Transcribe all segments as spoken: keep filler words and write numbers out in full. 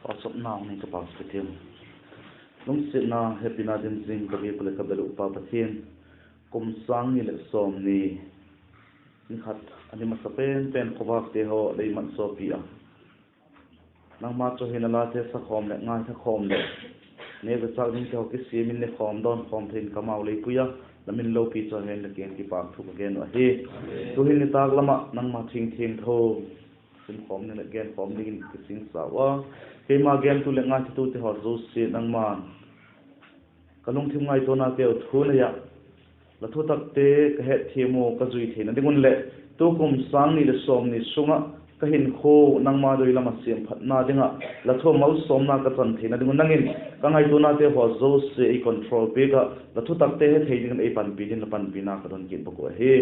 Pauchapna nei ka pau Pathian. Lungsiatna hepina dim zing ka biak uh leh ka bel uh Pa Pathian, kum sâng ni leh sawmni, ni khat a ni masa pen pen khawvâkte haw lei mat zawpi a, nangma chawihoina late sakhawm leh ngaithakhawm leh, nêk leh châk dingte haw kisiam in nekhawm dawnkhawm thei in ka mau lei pui a, la min lopi chawi hen, la kiang in kipâk thu ka gen uh ahi. Tu'hin nitâk lam ah nangma thingthiang tho simkhawm ding leh genkhawm dingin ka singsa ua, keima gentu leh ngaithatute haw zosia nangma'n ka lungthim ngaituanateu thu nei ah, la thutakte ka hetthiam ua ka zui theina ding un leh, tukum sâng ni leh sawmni sung ah ka hinkhua nangma doi lam ah siamphatna ding ah la thu ah malsawmna ka chan theina ding un nang in ka ngaituanate haw zosia ei control piak ah, la thutakte hethei dingin ei panpi dingin la panpina ka don kit bawk uh ahi.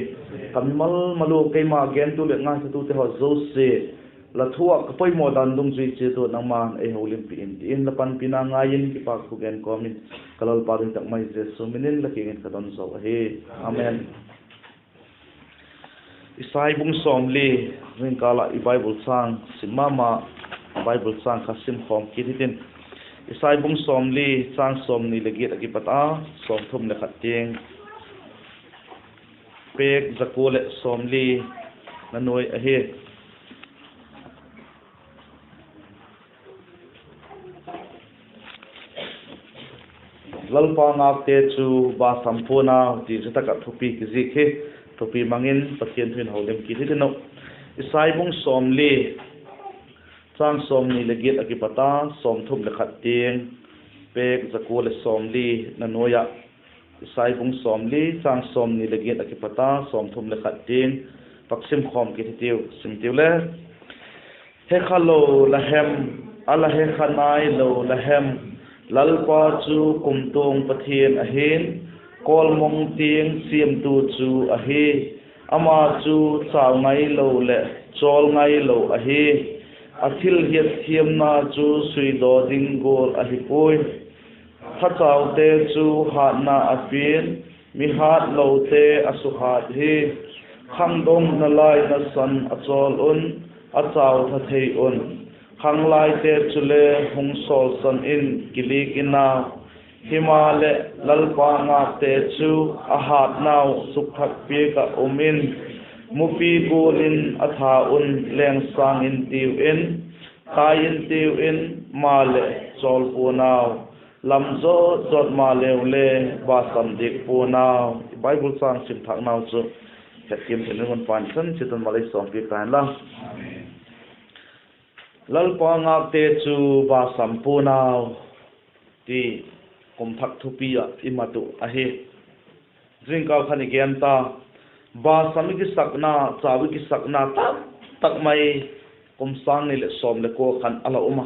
Ka mimal mal ua keima gentu leh ngaithatute haw zosia la thu ah ka poimaw dan dungzui chiat ua nangma'n ei holimpi in ti in la panpina ngai in kipâk thu gen kawm in, ka Lalpa doi tak mai Jesu min in la kiang in ka don zaw ahi. Amen. Isai bung sawmli, zingkâl ah i Bible châng sim ma ma, Bible châng kha simkhawm kit hitin. Isai bung sawmli, châng sawmni leh giat ah kipat a sawmthum leh khat tiang, pêk za kua leh sawmli na nuai ahi. Lalpa ngâkte chu basam pua'n au ti zia tak ah thupi kizik hi. Thupi mang in Pathian thu in holim kit hitin uh. Isai bung sawmli, châng sawmni leh giat ah kipat a sawmthum leh khat tiang, pêk za kua leh sawmli na nuai ah, Isai bung sawmli, châng sawmni leh giat ah kipat a sawmthum leh khat tiang, vak simkhawm kit hitiu, sim tiu le. Hekha lo la hem, a la hekha nailo la hem? Lalpa chu kumtuang Pathian ahi'n, kawlmong tiang siamtu chu ahi. Ama chu chau ngailo leh chawl ngailo ahi; a thilhiatthiamna chu suidaw ding gual ahi puai. Thachaute chu hâtna a pia'n, mi hâtlote a suhat hi. Khangdong nalai nasan a chawl un, a chau tha thei un; khanglaite chule hung sawlsan in kilik in au. Himaleh, Lalpa ngâkte chu a hâtnau sukthak piak ah um in, mupi gual in a tha un leng sâng intiu in, tai intiu in, maleh chawl pua'n au; lam zawt zawt maleu le basam diak pua'n au. Bible châng sim thâknau chu hetthiam theina ding un Pa'n chan chiat un mal ei sawmpiak ta hen la. Lalpa ngâkte chu basam pua'n au ti kum thak thupi ah i mat uh ahi. Zingkâl khan i gen ta, basam i kisakna, chau i kisakna tam tak mai kum sâng ni leh sawm leh kua khan a la um a.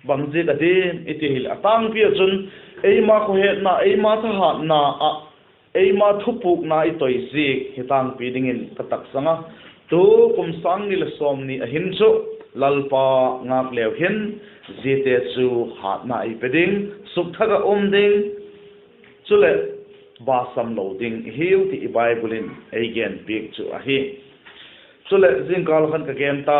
Bang ziak a diam i ti hileh, a tângpi ah chun eima khawhetna, eima thahatna ah eima thupukna i toi ziak hi tângpi dingin ka taksang a. Tu kum sâng ni leh sawmni a hin chu Lalpa ngâk leu hin ziate chu hâtna ei pe ding, sukthak ah um ding, chuleh basam lo ding i hiu ti i Bible in ei genpiak chu ahi. Chuleh zingkâl khan ka gen ta,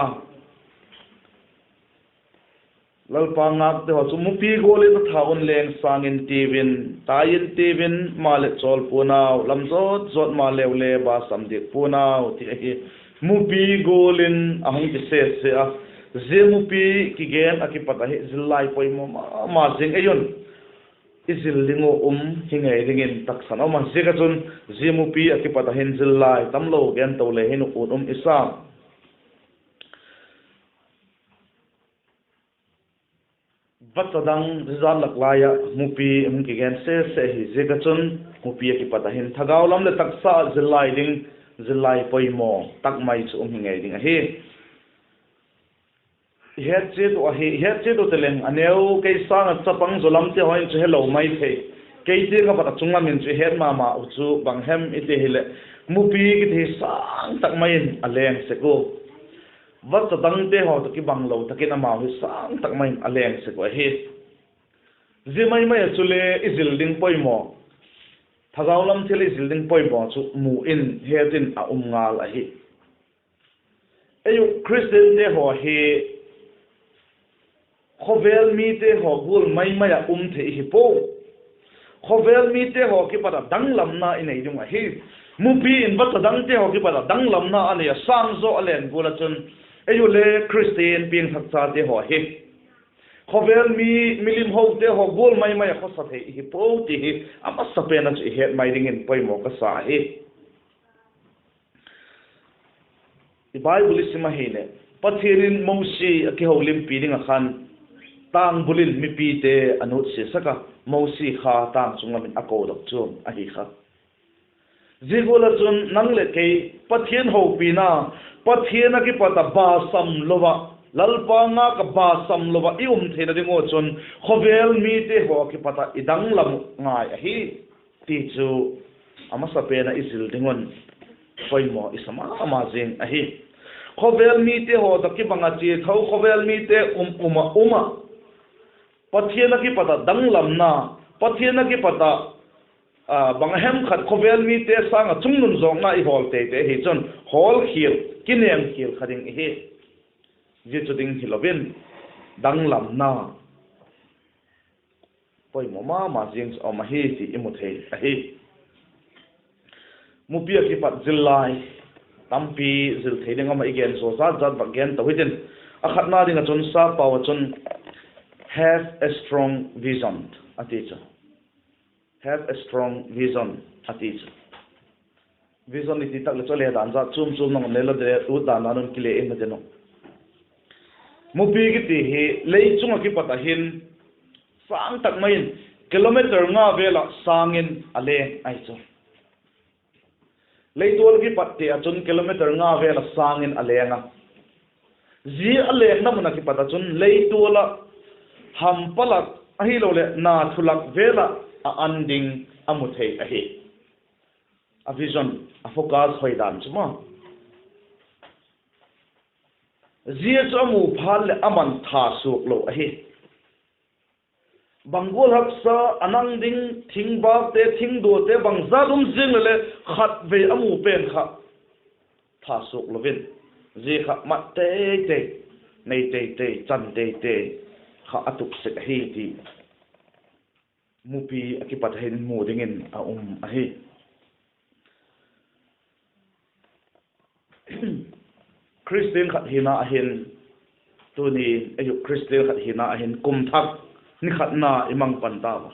Lalpa ngâkte haw chu mupi gual in a tha un leng sâng intiu in, tai intiu in, maleh chawl pua'n au; lam zawt zawt maleu le basam diak pua'n au ti ahi. Mupi gual in a hung ti sese a, zia mupi kigen ah kipat ahi zillai poimaw ma ma zing ei un. I zil ding uh um hi ngei dingin taksan um a, ziak ah chun zia mupi ah kipat a hin zillai tamlo gen to le hin ut um i sa. Vacha dang zia zan lak lai ah mupi hung kigen sese hi ziak ah chun mupi ah kipat a hin thagau lam leh taksa ah zillai ding, zillai poimaw tak mai chu um hi ngei ding ahi. I het chiat uh ahi, i het chiat uh ti leng a neu kei sâng ah chapang zaw lamte haw in chu helo mai thei. Kei tiang ah pat a chung lam in chu i het ma ma uh chu bang hem i ti hileh, mupi kiti hi sâng tak mai in a leng sek ua. Vacha dangte haw tawh kibanglo tak in amau hi sâng tak mai in a leng sek uh ahi. Zia mai mai ah chule i zil ding poimaw, thagau lam thil i zil ding poimaw chu mu in het in a um ngal ahi. Ei uh Khristiante haw hi khawvel mite haw gual mai mai ah um thei i hi puau. Khawvel mite haw kipat ah danglamna i nei ding uh ahi. Mupi in vacha dangte haw kipat ah danglamna a nei a, sâng zaw a len gual ah chun, ei u le Khristian piangthak chate haw hi khawvel mi, milim hote haw gual mai mai ah khawsa thei i hi puau ti hi a masapen ah chu i het mai dingin poimaw ka sa ahi. I Bible i sim ahileh, Pathian in Mosi a kiholimpi ding ah khan, tâng bul in mipite a nutsiasak a, Mosi kha tâng chung lam in a kodok chuam ahi kha. Zia gual ah chun nang leh kei Pathian hopina, Pathian ah kipat ah basam lo ah, Lalpa ngâk ah basam lo ah i um theina ding ua chun, khawvel mite haw kipat ah i danglam uh ngai ahi ti chu a masapen ah i zil ding un poimaw i sa ma ma zing ahi. Khawvel mite haw tawh kibang ah chia tho, khawvel mite um um ah um ah, Pathian ah kipat ah danglamna, Pathian ah kipat ah, bang a hem khat khawvel mite sâng ah chungnun zawkna i hawl tei tei ahi chun, hawlkhial, kinêmkhial kha ding i hi. Zia chu ding hilo in, danglamna poimaw ma ma zing chu a um ahi ti i mu thei ahi. Mupi ah kipat zil lai tampi zil thei ding a um a, i gen zaw zat zat vak gen to hitin. A khatna ding ah chun, sapau ah chun, have a strong vision a ti chu. Have a strong vision a ti chu. Vision i ti tak leh chu a le dan zat chuam chuam nang um le la de, ut dan dan un kile in na ti nu. Mupi kiti hi lei chung ah kipat ah hin sâng tak mai in, kilometer nga vel ah sâng in a leng ahi chu. Leitual kipat ti ah chun kilometer nga vel ah sâng in a leng a. Zia a lengna mun ah kipat ah chun leitual ah, hampal ah, ahiloleh na thulak vel ah a an ding a mu thei ahi. A vision, a focus hoi dan chu maw. Zia chu a mu phat leh ama'n tha suak lo ahi. Bang gual haksa a nang ding, thingbâkte, thingduate bangzat um ziang leh le, khatvei a mu pen kha tha suak lo in, zia kha mat tei tei, nei tei tei, chan tei tei kha a tup sek ahi ti mupi ah kipat hin mu dingin a um ahi. Khristian khat hina ah hin, tuni ei uh Khristian khat hina ah hin kum thak ni khatna i mang pan tau a.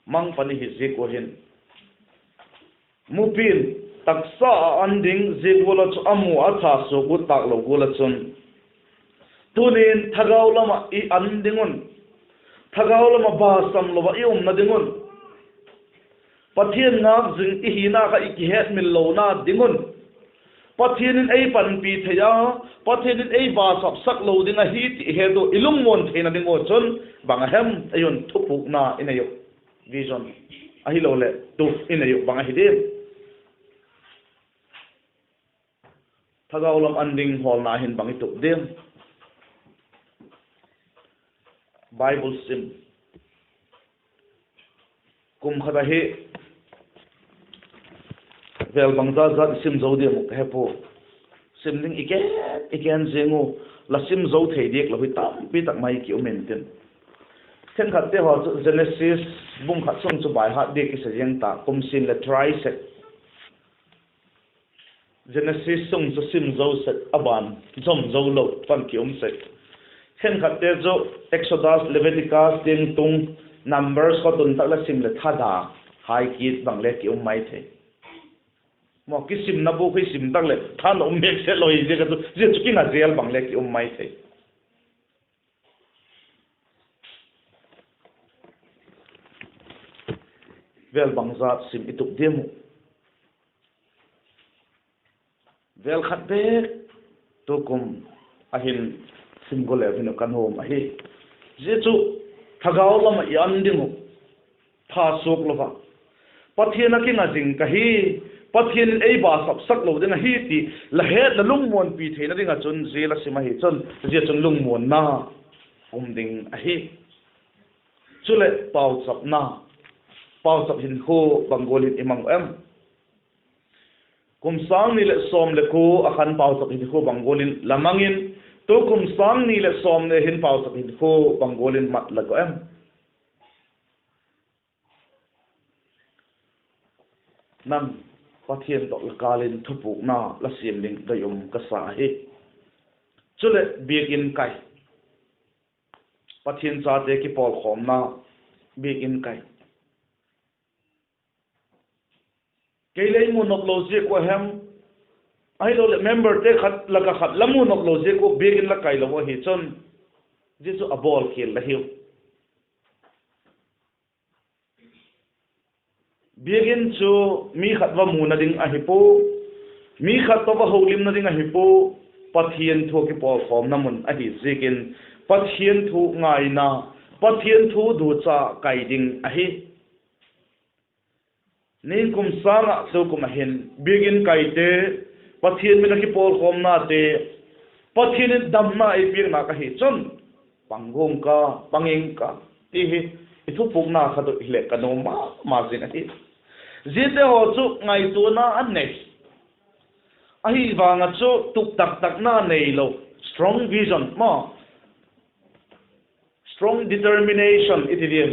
Mang pan i hi ziak ua hin, mupi'n taksa a an ding zia gual ah chu a mu a tha suak ut tâk lo gual ah chun, tuni'n thagau lam ah i an ding un, thagau lam ah basam lo ah i umna ding un, Pathian ngâk zing i hina kha i kihetmil lona ding un, Pathian in ei panpi thei a, Pathian in ei basapsak lo ding ahi ti i het ua i lungmuan theina ding ua chun, bang a hem ei un thupukna i nei uh, vision, ahiloleh tup i nei uh bang ahi diam? Thagau lam an ding hawlna hin bang i tup diam? Bible sim. Kum khat ahi, vel bangzat zat i sim zo diam uh ka he pua. Sim ding i gen, i gen ziang u, la sim zo thei diak lo hi tampi tak mai ki um intin. Khenkhatte haw chu Genesis bung khat sung chu baihat diak i sa ziang ta, kum sin leh try sek. Genesis sung chu sim zo sek, a ban zom zo lo pan ki um sek. Khenkhatte chu Exodus, Leviticus, Tingtung, Numbers kha tun tak leh sim leh thada hai kit bang le ki um mai thei. Maw, kisimna bûk hi sim tak leh than um mêk se lo hi ziak a chu, zia chu kinga zel bang le ki um mai thei. Vel bangzat sim i tup diam uh? Vel khat bêk tukum a hin sim go leu hin uh ka nuam ahi. Zia chu thagau lam ah i an ding uh, tha suak lo a, Pathian ah kinga zing ka hi, Pathian in ei basapsak lo ding ahi ti la het, la lungmuanpi theina ding ah chun zia la sim ahi chun, zia chun lungmuanna um ding ahi. Chuleh pauchapna, pauchap hinkhua bang gual in i mang uh em? Kum sâng ni leh sawm leh kua ah khan pauchap hinkhua bang gual in la mang in, Tukum sâng ni leh sawmni hin pauchap hinkhua bang gual in mat la gua em? Nang Pathian tawh la kâl in thupukna la siam ding doi um ka sa ahi. Chuleh Biakin kai, Pathian chate kipawlkhawmna, Biakin kai. Kei lei mu nop lo ziak ua hem, ahiloleh memberte khat lak ah khat la mu nop lo ziak ua Biakin la kai lo ahi chun, zia chu a bawlkhial la hiu. Biakin chu mi khat va muna ding ahi pua, mi khat tawh va holimna ding ahi pua, Pathian thu kipawlkhawmna mun ahi ziakin, Pathian thu ngaina, Pathian thu ducha kai ding ahi. Ningkum sâng ah tukum ah hin Biakin kaite, Pathian min a kipawlkhawmnate, Pathian in damna ei piakna ka hi chun, pang guang ka, pang ing ka, ti hi i thupukna khat uh hileh ka nuam ma ma zing ahi. Ziate haw chu ngaituana a nei, ahi vang ah chu tup tak takna neilo, strong vision maw, strong determination i ti diam,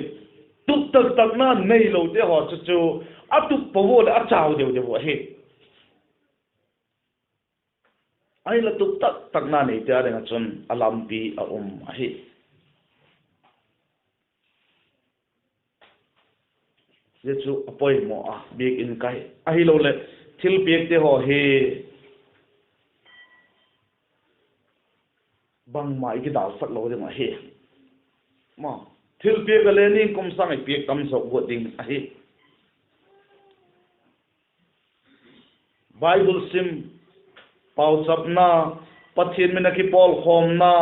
tup tak takna neilote haw chu chu a tup po ua leh a chau deu deu uh ahi. Ahinla tup tak takna neite â ding ah chun a lampi a um ahi. Zia chu a poimaw a, Biakin kai ahiloleh thilpiakte haw hi bangma i kidalsak lo ding uh ahi. Thilpiak ah le ningkum sâng i piak tam zaw guat ding ahi. Bible sim, pauchapna, Pathian min a kipawlkhawmna,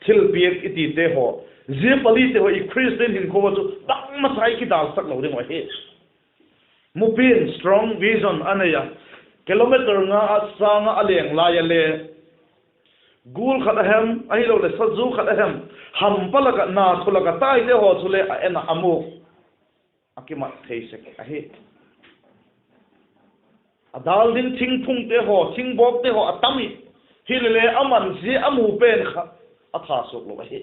thilpiak i tite haw, zia palite haw i Christian hinkhua ah chu bangmacha i kidalsak lo ding uh ahi. Mupi'n strong vision a nei a, kilometer nga a sâng ah a leng lai a le, gul khat a hem ahiloleh sazu khat a hem, hampa lak ah, nathu lak ah taite haw chule a en ah a mu, a kimat thei sek ahi. A dal ding thingphungte haw, thingbawkte haw a tam i, hilele ama'n zia a mu pen kha a thasuak lo ahi.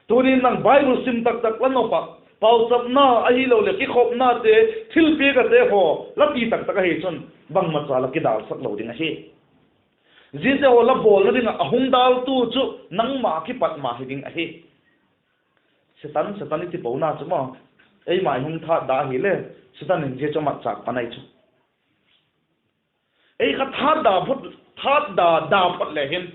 Tuni'n nang Bible sim tak tak la nop ah, pauchapna ahiloleh kikhopnate, thilpiak ate haw la ti tak tak ahi chun, bangmacha la kidalsak lo ding ahi. Ziate haw la bawlna ding ah a hung daltu chu nangma kipat ma hi ding ahi. Satan, Satan i ti pona chu maw, eima i hung tha da hile, Satan in zia chu a matchâk pan ahi chu. Ei kha tha da phot, tha da da phot le hin,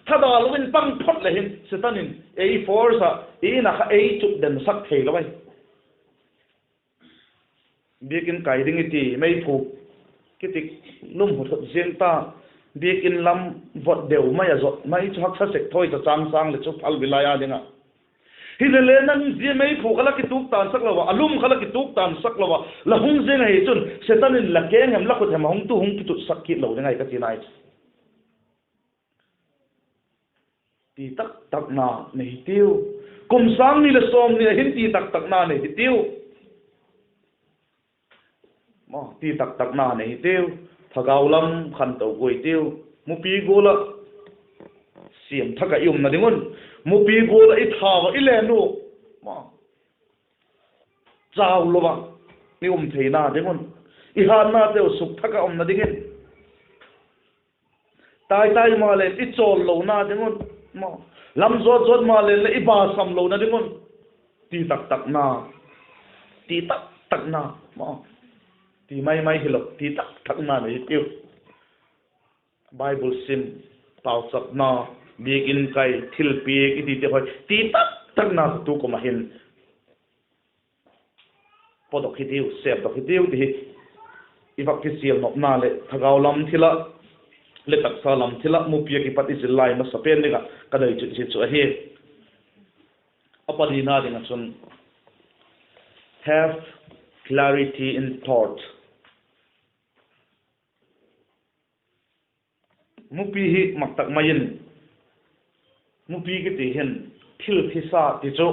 tha da lo in pang phot le hin Satan in ei force ah, i In ah kha ei chup den sak theilo ahi. Biakin kai ding i ti, meiphu kiti, lum hut hut ziang ta, Biakin lam vot deu mai a zot mai chu haksa sek thoi ta, châng sâng leh chu phalbi lai â ding ah. Hilele nang zia meiphu kha la kituk tansak lo ah, a lum kha la kituk tansak lo ah la hung ziang ahi chun, Satan in la keng hem la khut hem a hung tu hung kitutsak kit lo ding ahi ka tina ahi chu. Ti tak takna nei hitiu. Kum sâng ni leh sawmni ah hin ti tak takna nei hitiu. Ti tak takna nei hitiu. Thagau lam khanto guai tiu. Mupi gual ah siam thak ah i umna ding un, mupi gual ah i thau ah i len u, chau lo ah i um theina ding un, i hâtnateu suk thak ah umna dingin, tai tai maleng i chawl lona ding un, lam zawt zawt maleng leh i basam lona ding un, ti tak takna, ti tak takna, ti mai mai hilo, ti tak takna nei hitiu. Bible sim, pauchapna, Biakin kai, thilpiak i tite haw ti tak takna tukum ah hin pawtdok hitiu, sêpdok hitiu ti hi i vak kisial nopna leh thagau lam thil ah, leh taksa lam thil ah mupi ah kipat i zil lai masa pen ding ah ka doi chu zia chu ahi. A panina ding ah chun, have clarity in thought. Mupi hi mak tak mai in, mupi kiti hin thil thisa ti chu,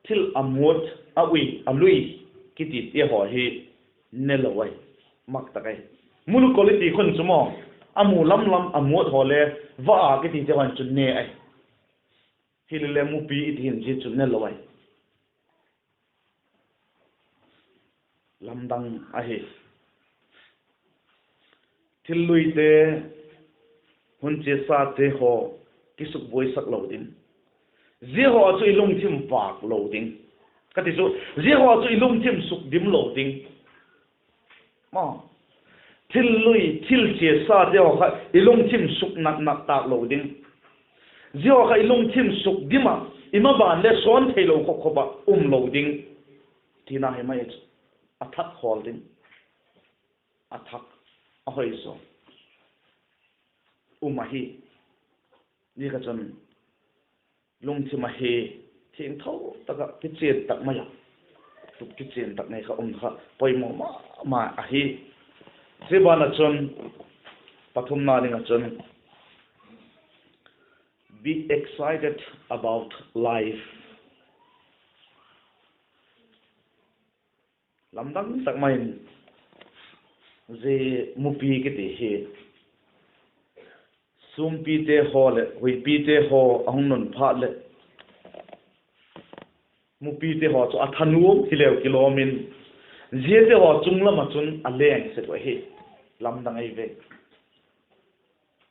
thil a muat, a ui, a lui kiti te haw hi ne lo ahi, mak tak ahi. Mul quality khun chu maw, a mu lam lam a muat haw le, va a kiti te haw in chu ne ahi. Hilele mupi i ti hin zia chu ne lo ahi. Lamdang ahi. Thil luite, hun chiasate haw kisukbuaisak lo ding. Zia haw chu i lungthim vâk lo ding. Ka ti chu, zia haw chu i lungthim sukdim lo ding. Thil lui, thil chiasate haw kha i lungthim suk nat nat tâk lo ding. Zia haw kha i lungthim sukdim ah, i maban le sawn theilo khop khop ah um lo ding. Tina hi mai chu, a thak hawl ding. A thak, a hoi zaw um ahi. Zia kha chun lungthim ahi, thiangtho tak ah kichian tak mai ah, tup kichian tak nei kha um kha poimaw ma ma ahi. Zia ban ah chun, pathumna ding ah chun, be excited about life. Lamdang tak mai in, zia mupi kiti hi sûmpite haw leh huipite haw a hung nun phat leh, mupite haw chu a thanuam hileu kilawm in, ziate haw chung lam ah chun a leng sek uh ahi. Lamdang ei ve.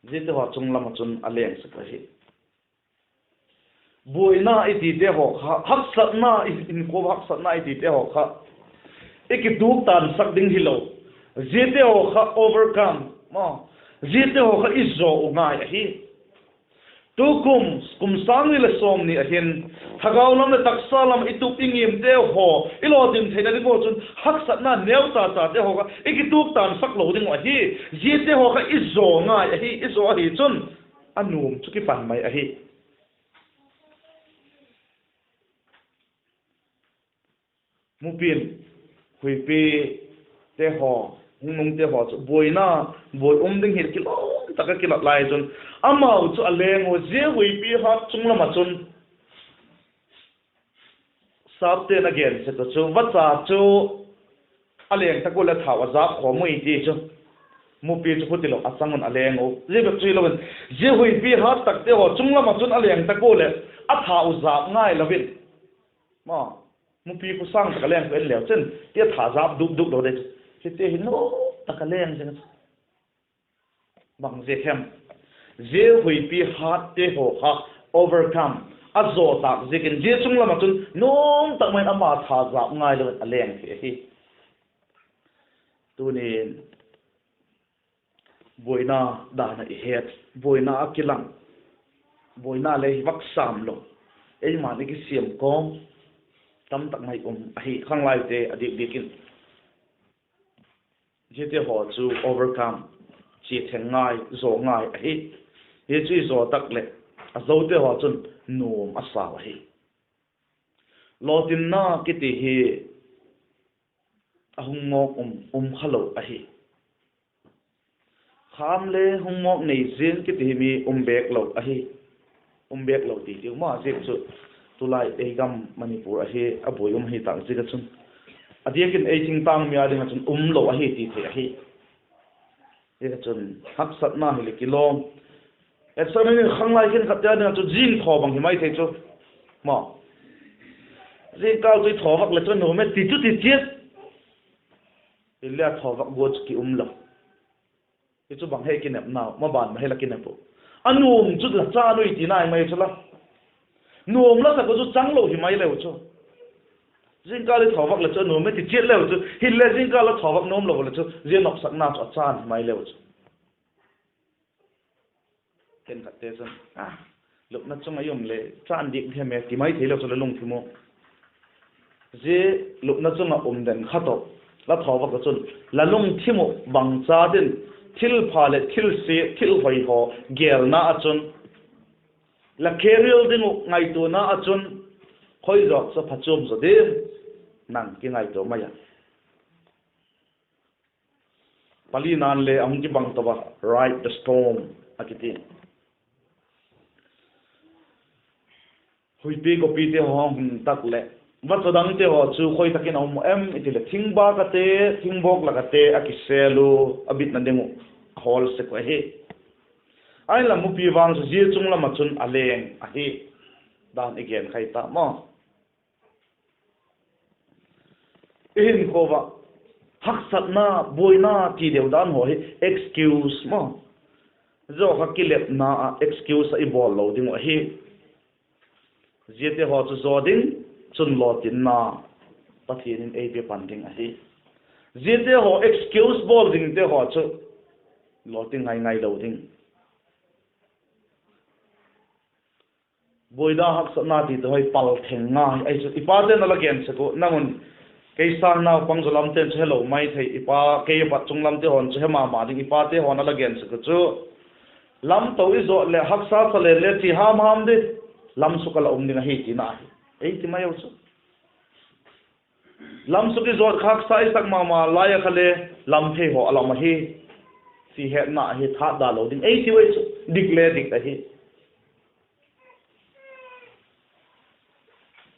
Ziate haw chung lam ah chun a leng sek uh ahi. Buaina i tite haw kha, haksatna, i inkuan haksatna i tite haw kha i kituktansak ding hilo. Ziate haw kha overcome ma, ziate haw kha i zaw uh ngai ahi. Tukum, kum sâng ni leh sawmni ah hin, thagau lam leh taksa lam i tup i ngimte haw i lawtin theina ding haw chun haksatna neu cha chate haw kha i kituktansak lo ding uh ahi. Ziate haw kha i zaw ngai ahi, i zaw ahi chun a nuam chu kipan mai ahi. Mupi'n huipite haw, hungnungte haw chu buaina, buai um ding hi kilawm tak ah kilat lai chun, amau chu a leng uh, zia huipi hat chung lam ah chun, sapte'n a gen sek uh chu vacha chu a leng tak ua leh thau a zap khawm ui ti chu, mupi chu khutilo a chang un a leng uh. Zia bep chu hilo in, zia huipi hat takte haw chung lam ah chun a leng tak ua leh a thau zap ngai lo in, mupi khusâng tak a leng khu en leu chun ti a thau zap duk duk lo de chu, hite hi nuam tak a leng zing chu. Bang ziak hem? Zia huipi hatte haw kha overcome, a zaw tâk ziakin zia chung lam ah chun nuam tak mai in ama thau zap ngailo in a leng thei ahi. Tuni'n buaina dan ah i het, buaina a kilang, buaina le hi vak sâm lo, eima'n i kisiam kawm tamtak mai um ahi, khanglaite a dik dik in. Ziate haw chu overcome, chia theng ngai, zaw ngai ahi. Hi chu i zaw tak leh a zote haw chun nuam a sau ahi. Lawtinna kiti hi a hung mawk um, um kha lo ahi. Kham le hung mawk nei zing kiti hi mi um bêk lo ahi. Um bêk lo ti ti um a ziak chu, tulai ei gam Manipur ahi a buai um hi tâk ziak ah chun, a diak in ei thingtâng mi â ding ah chun um lo ahi ti thei ahi. Hi kha chun haksatna hileh kilawm, et cetera, khanglai khenkhatte â ding ah chu zing thaw bang hi mai thei chu, maw. Zingkâl chu i thaw vak leh chu nuam e ti chu ti chiat, hile a thaw vak gua chu ki um lo. Hi chu bang he kinepnau, maban ma he la kinep uh. A nuam chu la chan ui ti nai mai chu la. Nuam la sak uh chu chang lo hi mai leu chu. Zingkâl i thaw vak leh chu a nuam e ti chiat leu chu, hile zingkâl a thaw vak nuam lo leh chu zia nopsakna chu a chan hi mai leu chu. Khenkhatte chun, lupna chung ah i um le chan dik hem e ti mai thei leu chu la lungthim uh. Zia lupna chung ah um den kha tawh la thaw vak ah chun la lungthim uh bangchat in thilpha leh thilsia, thil hoi haw gelna ah chun la career ding uh ngaituana ah chun, khoi zawk chu phachuam zaw ding, nang kingaitua mai a. Palina'n le a hung kibang to a, ride the storm a kiti. Huipi gopite haw hung tak leh, vacha dangte haw chu khoi tak in a um em i ti leh, thingbâk ate, thingbawk lak ate a kisêl u, a bitna ding uh a hawl sek uh ahi. Ahinla mupi vang chu zia chung lam ah chun a leng ahi. dan i gen khai ta maw. I hinkhua ah haksatna, buaina ti deu dan haw hi excuse maw, zaw kha kilepna ah excuse ah i bawl lo ding uh ahi. Ziate haw chu zaw ding, chun lawtinna Pathian in ei pe pan ding ahi. Ziate haw excuse bawl dingte haw chu lawting ngai ngai lo ding. Buaina, haksatna tite haw hi pal theng ngai ahi chu. I pate'n a la gen sek uh, nang un kei sâng naupang zaw lamte'n chu helo mai thei, i pa, kei a pat chung lamte haw'n chu he ma ma ding, i pate haw'n a la gen sek uh chu, lamto i zawt leh haksa sa le le thi ham ham di, lamsuk a la um ding ahi tina ahi. Ei ti mai u chu. Lamsuk i zawt kha haksa i sak ma ma lai a kha le lamphei haw a lam ahi, ti hetna ahi, tha da lo ding ei ti ui chu, dik le dik ahi.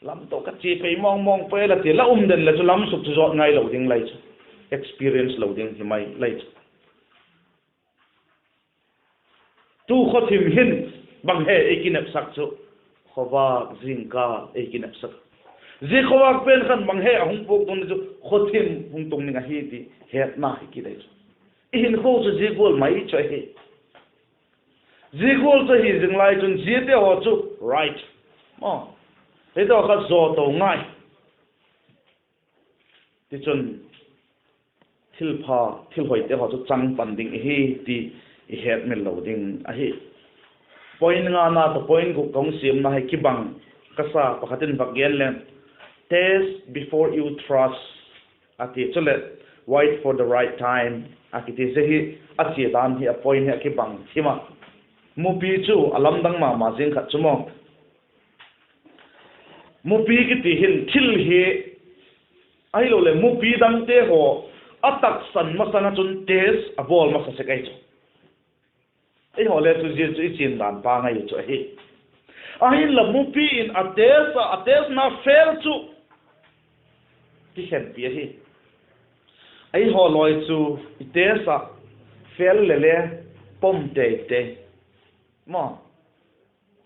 Lamto ka chia pei mawng mawng pei la ti la um den le chu lamsuk chu zawt ngai lo ding lai chu, experience lo ding hi mai lai chu. Tu khawthim hin bang he ei kinepsak chu, khawvâk zingkal ei kinepsak. Zia khawvâk pen khan bang he a hung puak tung di chu, khawthim hung tung ding ahi ti hetna hi kidei chu. I hinkhua chu zia gual mai chu ahi. Zia gual chu ahi zing lai chun ziate haw chu right, aw, hite haw kha zaw to ngai. Tichun, thilpha, thil hoite haw chu chang pan ding ihi ti i hetmil lo ding ahi. Point ngana tawh point guk ka hung siamna hi kibang ka sa, pakhat in vak gen leng, test before you trust a ti, chuleh wait for the right time a kiti zia hi, a chia dan hi, a point hi a kibang thim a. Mupi chu a lamdang ma ma zing khat chu maw, mupi kiti hin thil hi, ahiloleh mupi dangte haw a taksan masang ah chun test a bawl masa sek ahi chu. Eihaw le chu zia chu i chian dan pa ngai chu ahi. Ahinla mupi in a test ah, a testna fail chu kikhenpi ahi. Eihaw lawi chu i test ah fail le le pom tei tei, maw,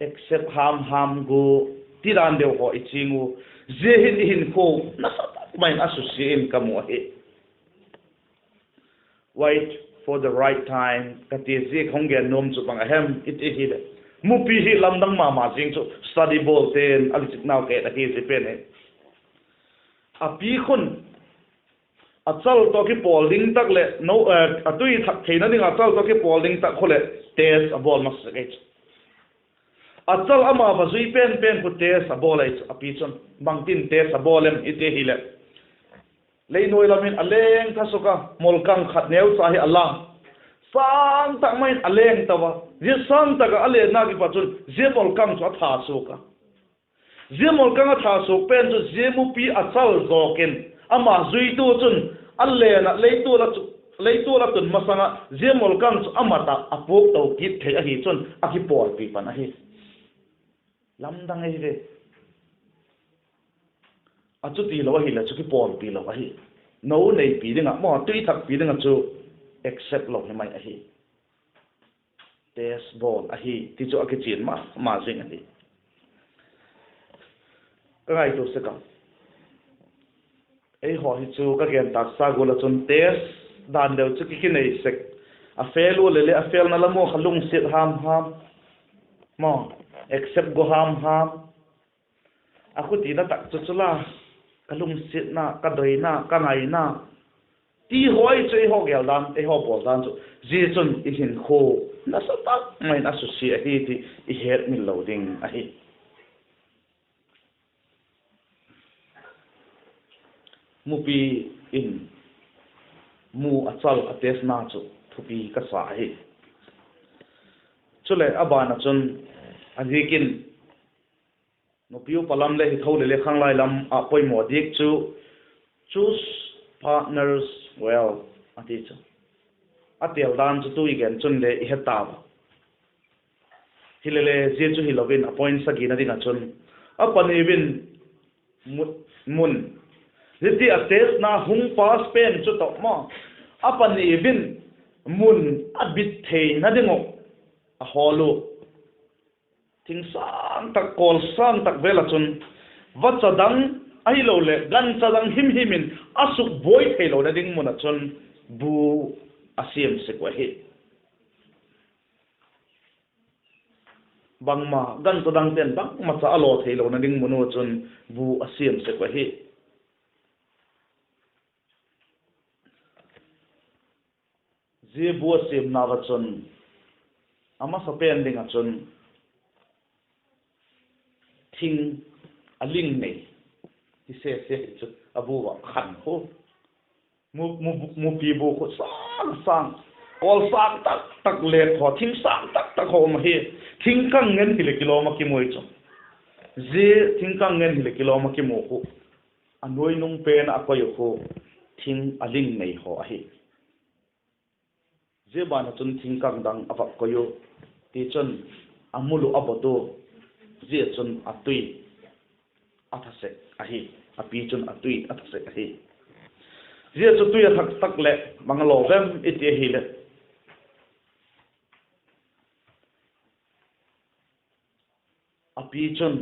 accept ham ham gu, ti dan deu haw i ching u. Zia hin i hinkhua nasa tak mai in a susia in ka mu ahi. Wait for the right time ka ti ziak hung gen nuam chu bang a hem i ti hileh, mupi hi lamdang ma ma zing chu study bawlte'n a liciknau ke ahi zia pen hi. A pi khun a chal tawh kipawl ding tak leh, a tui thak theina ding a chal tawh kipawl ding tak khu leh test a bawl masa sek ahi chu. A chal ama va zui pen pen khu test a bawl ahi chu. A pi chun bangtin test a bawl em i ti hileh, lei nuai lam in a leng tha suk a, mawlkang khat neucha hi a la, sâng tak mai in a leng to a. Zia sâng tak ah a lenna kipat chun zia mawlkang chu a tha suak a. Zia mawlkang a tha suak pen chu zia mupi a chal zawk in, ama zuitu chun a len ah, leitual a tun masang ah zia mawlkang chu a mat ah a puak to kit thei ahi chun a kipawlpi pan ahi. Lamdang ahi ve. A chuti lo ahileh chu kipawlpi lo ahi. No neipi ding ah maw, tui thakpi ding ah chu accept lo hi mai ahi. Test bawl ahi ti chu a kichian ma ma zing ahi. Ka ngaitua sek a, eihaw hi chu ka gen tâksa gual ah chun test dan deu chu ki kinei sek. A fail ua leh le a failna lam ua kha lungsiat ham ham, maw, accept gu ham ham. A khutina tak chu chu la, ka lungsiatna, ka doina, ka ngaina, ti haw chu eihaw gel dan, eihaw bawl dan chu, zia chun i hinkhua nasa tak mai in a susia ahi ti i hetmil lo ding ahi. Mupi in mu a chal a testna chu thupi ka sa ahi. Chuleh a ban ah chun, a ziakin nupi upa lam le hi tho leh le khanglai lam ah poimaw diak chu, choose partners well a ti chu. A tel dan chu tu i gen chun le i he ta a. Hilele zia chu hilo in a point sagina ding ah chun, a pani in mun, zia ti a testna hung pass pen chu tawh maw, a pani in mun a bit theina ding uh a hawl u. thing sâng tak, kawl sâng tak vel ah chun vacha dang, ahiloleh gancha dang himhim in a sukbuai theilona ding mun ah chun bu a siam sek uh ahi. Bangma, gancha dangte'n bangmacha a law theilona ding mun uh chun bu a siam sek uh ahi. Zia bu a siamna ah chun, a masapen ding ah chun, thing a ling nei, ti sese hi chu a bu ah khan khu. Mu, mu, mupi bu khu sâng sâng, kawl sâng tak tak, lêt haw, thing sâng tak tak haw um ahi. Thingkang ngen hileh kilawm ah kimu chu. Zia thingkang ngen hileh kilawm ah kimu khu, a nuainung pen ah a koi uh khu, thing a ling nei haw ahi. Zia ban ah chun thingkang dang a vak koi u, tichun, a mul uh a bot u, zia chun a tui a tha sek ahi, a pi chun a tui a tha sek ahi. Zia chu tui a thak tak leh bang a law vem i ti ahileh, a pi chun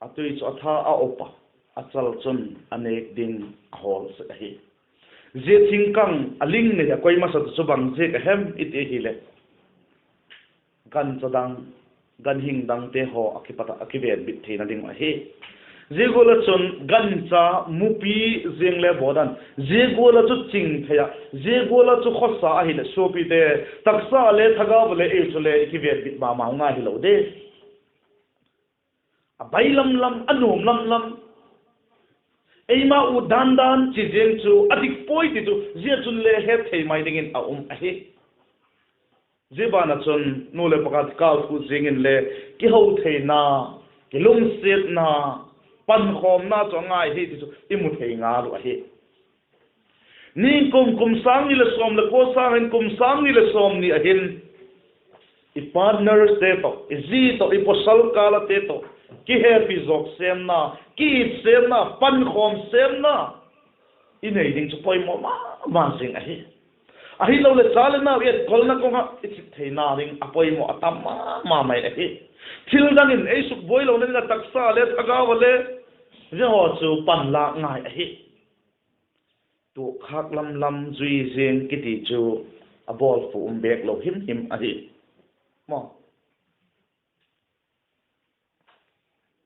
a tui chu a tha a op a, a chal chun a nêk ding a hawl sek ahi. Zia thingkang a ling nei a koi masat chu bang ziak a hem i ti ahileh, gancha dang, ganhing dangte haw a kipat ah a kivenbit theina ding uh ahi. Zia gual ah chun gancha, mupi, ziang le bawdan, zia gual ah chu ching thei ah, zia gual ah chu khawsa ahileh suapite, taksa le thagau le ei chule i kivenbit ma ma ngai hilo de. A bai lam lam, a nuam lam lam, eima ut dan dan chi ziang chu a dik puai ti chu zia chun le hetthei mai dingin a um ahi. Zia ban ah chun nu leh pa kâl thu ziang inle kiho theina, kilungsiatna, pankhawmna chu a ngai hi ti chu i mu thei ngal uh ahi. Ningkum kum sâng ni leh sawm leh kua sâng in kum sâng ni leh sawmni ah hin, i partnerste tawh, i zi tawh, i pawsal kâl ate tawh kihepi zawk sêmna, ki-it sêmna, pankhawm sêmna i nei ding chu poimaw ma ma zing ahi. Ahiloleh cha leh nau etkolna kawng ah i chit theina ding a poimaw a tam ma ma mai ahi. Thil dang in ei sukbuai lona ding ah taksa le thagau a le zia haw chu panlâk ngai ahi. Tuakkhâk lam lam zui ziang kiti chu a bawl fu um bêk lo him him ahi. Maw,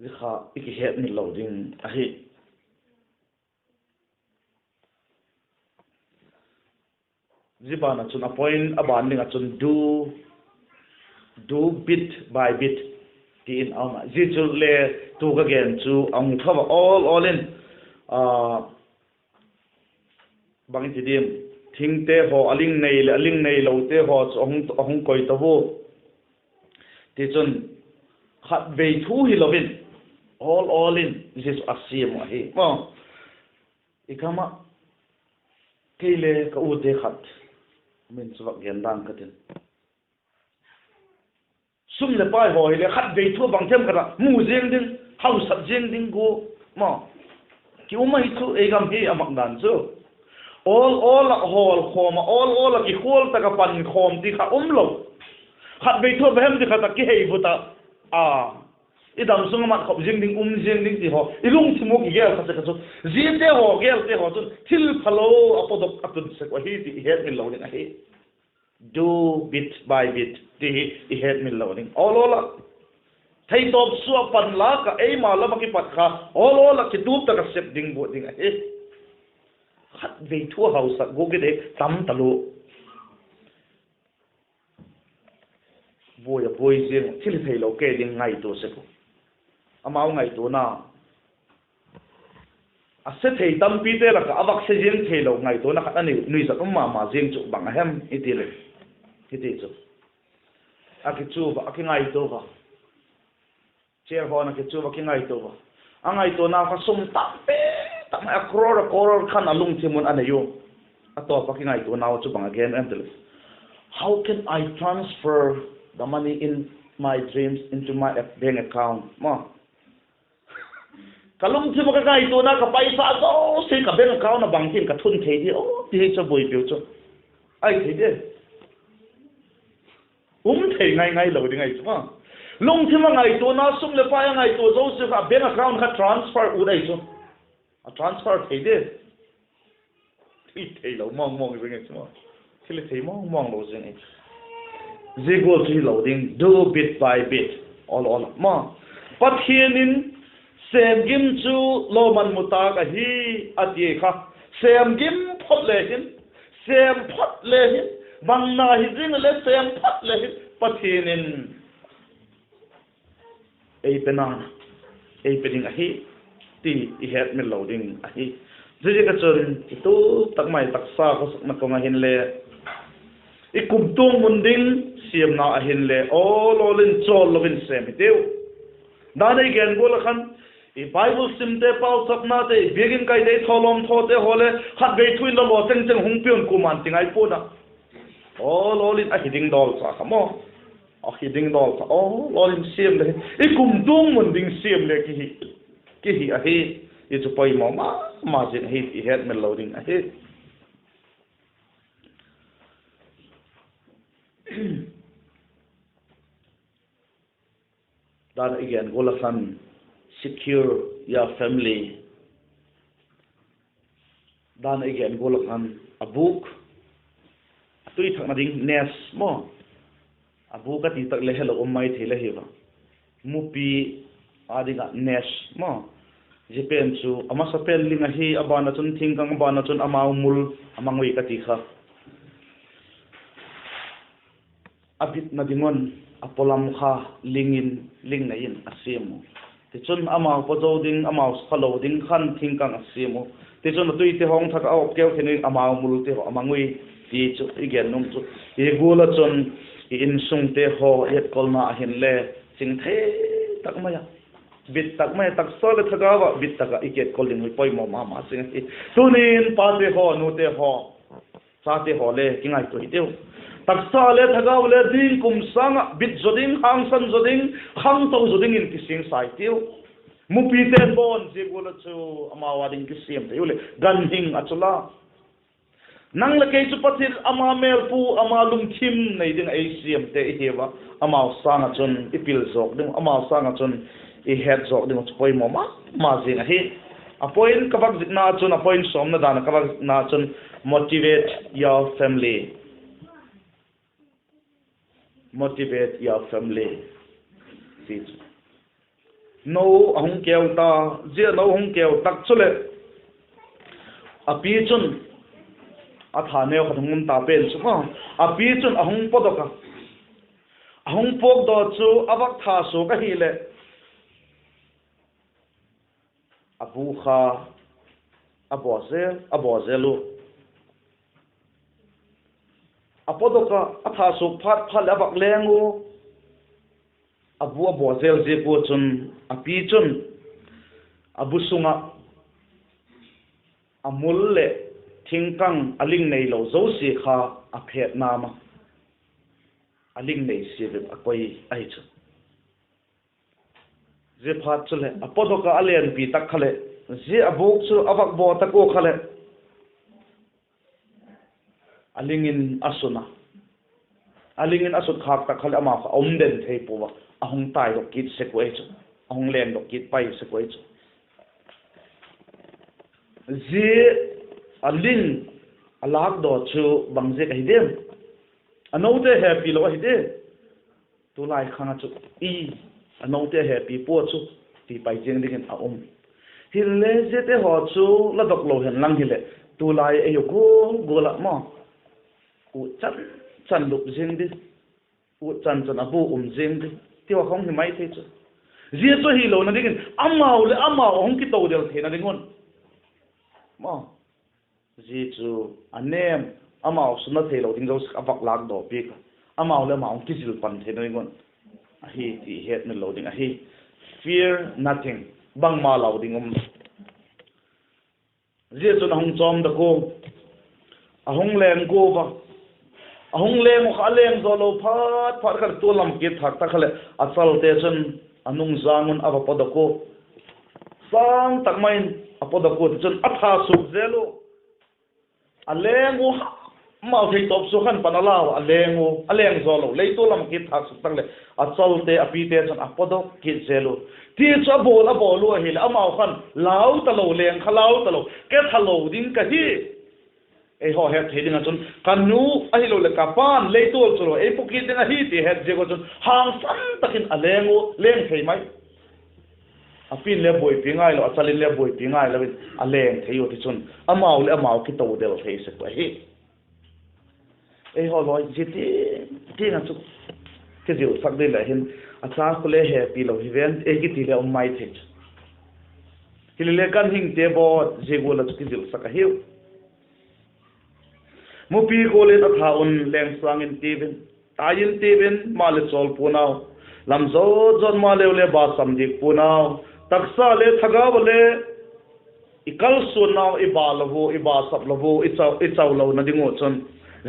zia kha i kihetmil lo ding ahi. Zia ban ah chun a point a ban ding ah chun do, do bit by bit ti in a um a. Zia chu le tu ka gen chu a hung tho a, all all in, bang i ti diam, thingte haw a ling nei leh a ling neilote haw chu a hung, a hung koi to u. Tichun, khatvei thu hilo in, all all in zia chu a siam uh ahi. I gam ah kei le ka ute khat, min chu vak gen dang ka tin, sum leh pai haw hile khatvei thu a bang them khat ah mu ziang ding, hausat ziang ding gua, ma, ki um ahi chu ei gam hi a mak dan chu. All all ah hawlkhawm ah, all all ah kikhual tak ah pankhawm ti kha um lo. Khatvei thu a va hem ti khat ah kihei vut ah, a, i dam sung ah mat khop ziang ding, um ziang ding ti haw i lungthim u kigel kha sek a chu, ziate haw gelte haw chun thil phalo a pawtdok a tun sek uh ahi ti i hetmil lo ding ahi. Do bit by bit ti hi i hetmil lo ding. All all ah, theitawp sua panlâk ah eima lam ah kipat kha all all ah kitup tak ah sep ding guat ding ahi. Khatvei thu a hausat gua kit e tam talua. Buai a buai ziang, thil theilo kei ding ngaitua sek u. Amau ngaituana, a se thei tampite lak ah a vak se ziang theilo ngaituana khat a nuizat um ma ma ziang chu bang a hem i ti leh, hiti chu, a kichu va, a kingaitua va, chair hawn a kichu va, kingaitua va, a ngaituanau kha sum tampi tak mai, a crore a crore khan a lungthim un a nei u. A tawp a kingaitua nau chu bang a gen em ti leh, How can I transfer the money in my dreams into my bank account? Maw, ka lungthim ah ka ngaituana, ka paisa zosia ka bank account ah bang tin ka thun thei di aw ti hi chu buaipiu chu. Ai thei di, um thei ngai ngai lo ding ahi chu ma. Lungthim a ngaituana, sum leh pai a ngaitua zosia kha bank account kha transfer ut ahi chu. A transfer thei de. Thil theilo mawngmawng zing ahi chu maw. Thil thei mawngmawng lo zing ahi chu. Zia gual chu hilo ding, do bit by bit. Awl awl maw. Pathian in sêm gim chu lawman mu tâk ahi, a ti kha. Sêm gim phot le hin, sêm phot le hin, bangna hi zing le sêm phot le hin Pathian in ei pe nan, ei pe ding ahi, ti i hetmil lo ding ahi. Ziaziak a chun i tup tak mai taksa khawsakna kawng ah hinle, i kumtuang mun ding siamna ah hinle awl awl in chawl lo in sêm hitiu. Dan a i gen gual ah khan, i Bible simte, pauchapnate, i biakin kaite, i thawlawm thawte haw le khatvei thu in la law chengcheng hung pia'n kuama'n ti ngai pua'n ah, awl awl in a hi ding dawlcha kha maw, a hi ding dawlcha awl awl in siam le, i kumtuang mun ding siam le kihi, kihi ahi. I chu poimaw ma ma zing ahi ti i hetmil lo ding ahi. Dan a i gen gual ah khan, secure your family. Dan a i gen gual ah khan, a bûk, a tui thakna ding nest maw, a bûk a ti tak le helo um mai thei le hi va. Mupi â ding ah nest maw, zia pen chu a masapen ling ahi, a ban ah chun thingkâng, a ban ah chun amau mul, a mangui ka ti kha. A bitna ding un a pawlam kha ling in, ling nei in a siam u. Tichun amau paw zo ding, amau sukha lo ding khan thingkâng a siam u. Tichun a tuite haw thak a op keu thei ding, amau multe haw a mangui, ti chu i gen nuam chu. Hi gual ah chun i insungte haw i etkolna ah hinle, ching thei tak mai ah, bit tak mai ah, taksa leh thagau ah bit tak ah i ki etkol ding hi poimaw ma ma zing ahi. Tuni'n pate haw, nute haw, chate haw le kingaitua hitiu. Taksa le thagau le zing kum sâng ah bit zaw ding, hangsan zaw ding, khangto zaw dingin kisingsa hitiu. Mupite'n bawn zia gual ah chu amau â ding kisiam thei u leh ganhing a chu la. Nang leh kei chu Pathian ama mêlpu, ama lungthim nei ding ah ei siamte i hiu a, amau sâng ah chun i pil zawk ding uh, amau sâng ah chun i het zawk ding uh chu poimaw ma ma zing ahi. A point ka vak zikna chun, a point sawmna dan ah ka vak zikna chun, motivate your family. Motivate your family, ti chu. No a hung keu ta, zia no hung keu tak chuleh, a pi chun, a tha neu khat hung um ta pen chu maw, a pi chun a hung pawdok a, a hung puakdaw chu a vak tha suak ahileh, a bu kha a baw zel, a baw zel u. A pawdok ah a tha suak phat phat leh a vak leng u. A bu a baw zel ziak ua chun, a pi chun a bu sung ah a mul leh thingkâng a ling neilo zosia kha a phet nam a, a ling nei sia bep a koi ahi chu. Ziaphat chuleh a pawdok ah a lenpi tak kha leh, zia a bûk chu a vak baw tak ua kha leh, a ling in a sun a, a ling in a sut khâk tak kha leh amau kha a um den thei pua a, a hung taidok kit sek u ahi chu, a hung lengdok kit pai sek u ahi chu. Zia a ling a lâkdaw chu bang ziak ahi diam? A note hepi lo ahi diam? Tulai khang ah chu i, a note a hepi pua chu, ti pai ziang dingin a um. Hinle ziate haw chu la dok lo hen lang hileh, tulai ei u gual gual ah maw, ut chan chan lup ziang di, ut chan chan a bu um ziang di, ti haw hung hi mai thei chu. Zia chu hilona dingin amau leh amau a hung kitodel theina ding un, maw, zia chu a nêm, amau sunna theilo ding zosia a vak lâkdaw piak a, amau leh amau hung kizil pan theina ding un ahi ti hetmil lo ding ahi. Fear nothing, bangma lau ding um. Zia chun a hung chawmdok ua, a hung leng gua a, a hung leng u kha a leng zaw lo phat phat kha leh tualam kit thâk tak kha leh a chalte chun a nungzâng un a va pawdok ua, sâng tak mai in a pawdok ua, tichun a tha suak zel u. A leng u ha Amau theitawp sua khan pan a lau a, a leng u, a leng zaw lo, leitual lam a kit thâk suk tak leh, a chalte, a pite chun a pawtdok kit zel u. Ti chu a bawl, a bawl u ahileh, amau khan lau talo, leng kha lau talo, ke tha lo ding ka hi. Eihaw het thei ding ah chun, ka nu ahiloleh ka pa'n leitual chu lo ei paw kit ding ahi ti het ziak ah chun, hangsan tak in a leng u, leng thei mai. A pi'n le buaipi ngailo, a chal in le buaipi ngailo in a leng thei u tichun, amau leh amau kitodel thei sek u ahi. Eihaw lawi zia tiang tiang ah chu kizilsak ding leh hin, a cha khu le hepi lo hi ven ei kiti le um mai thei chu. Hilele ganhingte bawl zia gual ah chu kizilsak ahiu. Mupi gual in a tha un leng sâng intiu in, tai intiu in, maleh chawl puanau, lam zawt zawt maleu le basam dik puanau, taksa le thagau a le i kalsuannau i ba lo u, i basap lo u, i chau, i chau lona ding uh chun,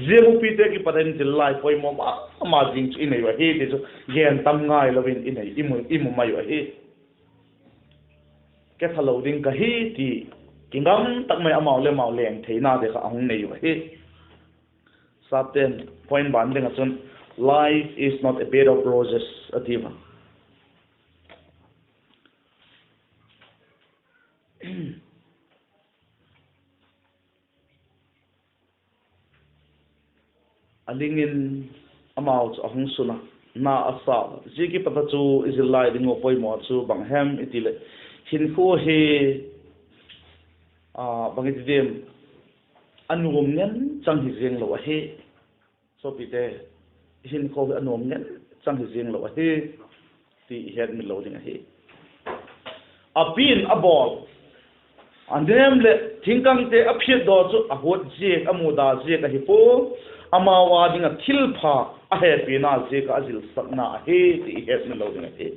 zia mupite kipat in zillai poimaw ma ma zing chu i nei u ahi ti chu gen tam ngailo in i nei, i mu, i mu mai u ahi. Ke tha lo ding ka hi ti, kingam tak mai amau le amau leng theinate kha a hung nei u ahi. Sapte'n point ban ding ah chun, Life is not a bed of roses, a ti a. A ling in amau chu a hung sun a, na a sa a. Zia kipat a chu i zillai ding uh poimaw chu bang hem i ti leh, hinkhua hi, a, bang i ti diam, a nuam ngen chang hi ziang lo ahi. Sawpite, hinkhua hi a nuam ngen chang hi ziang lo ahi, ti i hetmil lo ding ahi. A pi'n a bawl, a nêm leh thingkangte a phiatdaw chu a huat ziak, a muda ziak ahi pua, amau â ding ah thilpha a hepina ziak ah a zilsakna ahi ti i hetmil lo ding ahi.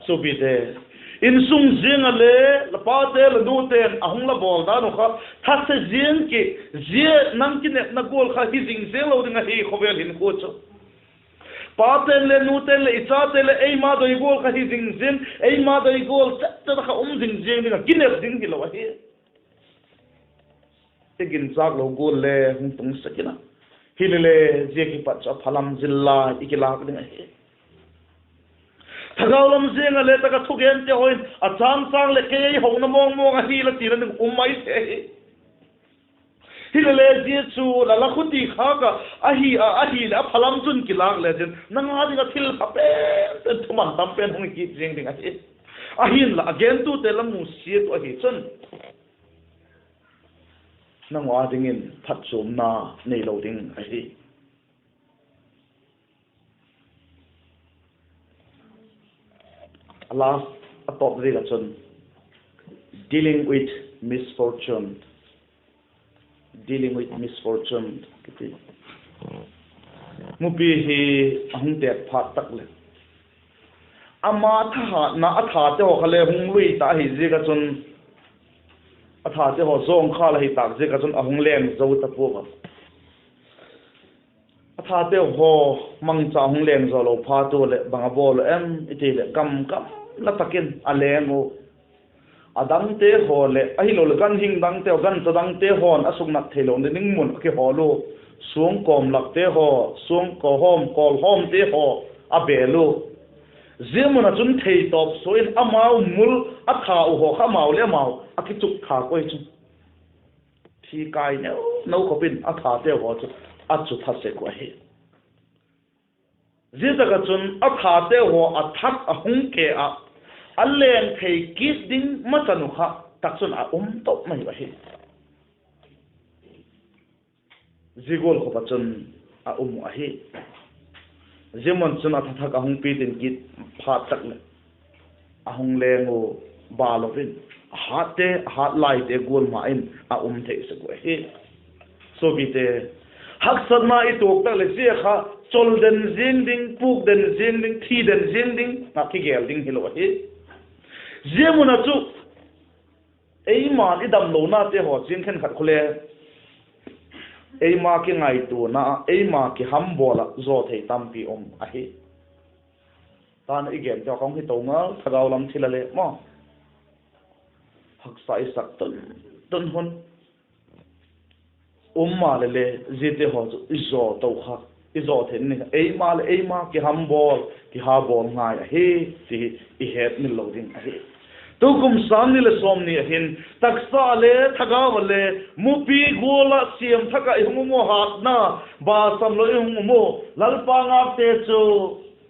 Sawpite, insung ziang ah le, la pate la nute'n a hung la bawl dan uh kha, thase ziang ki, zia nang kinepna gual kha hi zing ziang lo ding ahi khawvel hinkhua chu. Pate'n le nute'n leh i chate leh eima doi gual kha hi zing zing, eima doi gual chet chet a kha um zing ziang ding ah kinep ding hilo ahi. I ginchâk lo gual le hung tung sek in a, hilele zia kipat chu a phalam zillai i kilâk ding ahi. Thagau lam ziang ah le tak ah thugente haw in a châng châng leh kei ei hona mawng mawng ahi la tina ding um mai thei ahi. Hilele zia chu la la khuti khâk ah ahi a, ahileh a phalam chun kilâk le chin, nang â ding ah thilpha pen pen, thuman tam pen hung hi kit ziang ding ahi. Ahinla a gentute la musiat uh ahi chun, nang â dingin phatchuamna neilo ding ahi. A last, a tawp ziak ah chun, dealing with misfortune, dealing with misfortune kiti. Mupi hi a hung têk phat tak leh, ama thahatna a thate haw kha le hung lui ta ahi ziak ah chun, a thate haw zawngkhâl ahi tâk ziak ah chun a hung leng zo ta pua a. A thateu haw mangcha hung leng zaw lo phat ua leh bang a bawl em i ti leh, kam kam la tak in a leng u. A dangte haw leh ahiloleh ganhing dangte haw, gancha dangte haw'n a suknat theilona ding mun a kihawl u. Suangkawm lakte haw, suangkawm hawm, kawlhawmte haw a bêl u. Zia mun ah chun theitawp sua in amau mul a tha uh haw kha amau leh amau a kichuk thâk ua hi chu. Thi kai neu neu khawp in a thateu haw chu a chu tha sek uh ahi. Zia tak ah chun a thateu haw a thak a hung ke ah, a leng thei kit ding machan uh kha tak chun a um top mai uh ahi. Zia gual khawp ah chun a um uh ahi. Zia mun chun a tha thak a hung pitin kit phat tak leh, a hung leng u, bâl lo in, a hâtte, a hât laite gual ma in a um thei sek uh ahi. Suapite, haksatna i tuak tak leh zia kha chol den ziang ding, pûk den ziang ding, thi den ziang ding ah kigel ding hilo ahi. Zia mun ah chu eima'n i damlonate haw ziang khenkhat khu le, eima kingaituana ah, eima kihambawl ah zaw thei tampi um ahi. Tan i gente haw ka hung hi to ngal, thagau lam thil a le maw, haksa i sak tun tun hun. um maleh le, ziate haw chu i zaw to kha, i zaw theina ding kha eima leh eima kihambawl, kihabawl ngai ahi, ti i hetmil lo ding ahi. Tukum sâng ni leh sawmni ah hin taksa le thagau a le mupi gual ah siam thak ah i hung um u, hatna, basam lo i hung um u, Lalpa ngâkte chu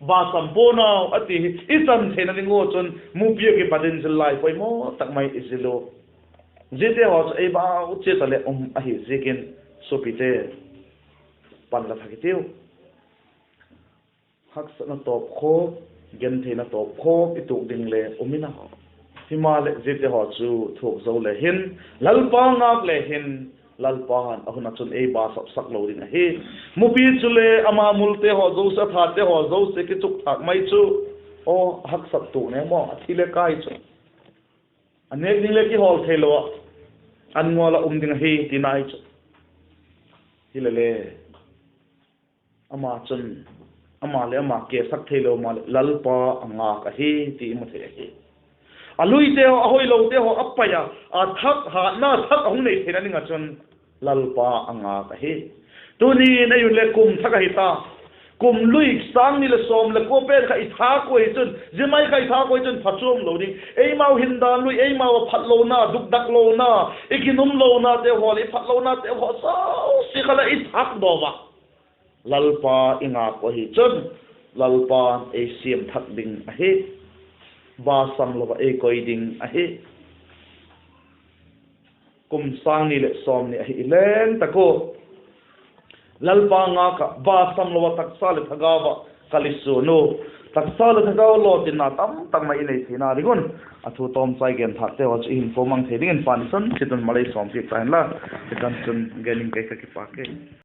basam pua'n au a ti hi i chan theina ding ua chun mupi ah kipat in zil lai poimaw tak mai i zil u. Ziate haw chu ei bau chiat ah leh um ahi ziakin, suapite, pan la thak i tiu. Haksatna tawpkhawk, gentheina tawpkhawk i tuak ding le um in a, himaleh ziate haw chu thuak zo le hin, Lalpa ngâk le hin, Lalpa'n a hun ah chun ei basapsak lo ding ahi. Mupi chule ama multe haw zosia, a thate haw zosia kichukthâk mai chu, aw, a haksat tuak ne maw, a thi le kai chu, a nêk ding le kihawl theilo ah, an ngawl ah um ding ahi tina ahi chu. Hilele, ama chun, ama leh ama kesak theilo maleh Lalpa a ngâk ahi ti i mu thei ahi. A luite haw, a hoilote haw a pai a, a thak, hatna thak a hung nei theina ding ah chun Lalpa a ngâk ahi. Tuni'n ei un le kum thak ahi ta. Kum lui sâng ni leh sawm leh kua pen kha i thâk ua hi chun, zia mai kha i thâk ua hi chun phatchuam lo ding, eimau hindan lui, eimau ah phatlona, dukdaklona, i ginum lonate haw leh i phatlonate haw zosia kha leh i thâk daw a, Lalpa i ngâk uh ahi chun, Lalpa'n ei siam thak ding ahi. Basam lo ah ei koi ding ahi. Kum sâng ni leh sawmni ahi i leng tak ua, Lalpa ngâk ah basam lo ah taksa leh thagau ah kal i suan u. Taksa leh thagau lawtinna tamtak mai i nei theina ding un, a thu tawmchai genthâkte haw chu i hinkhua mang thei dingin pan i chan chiat un malei sawmpiak ta hen la. Hi tan chun gen ing ke, ka kipak e.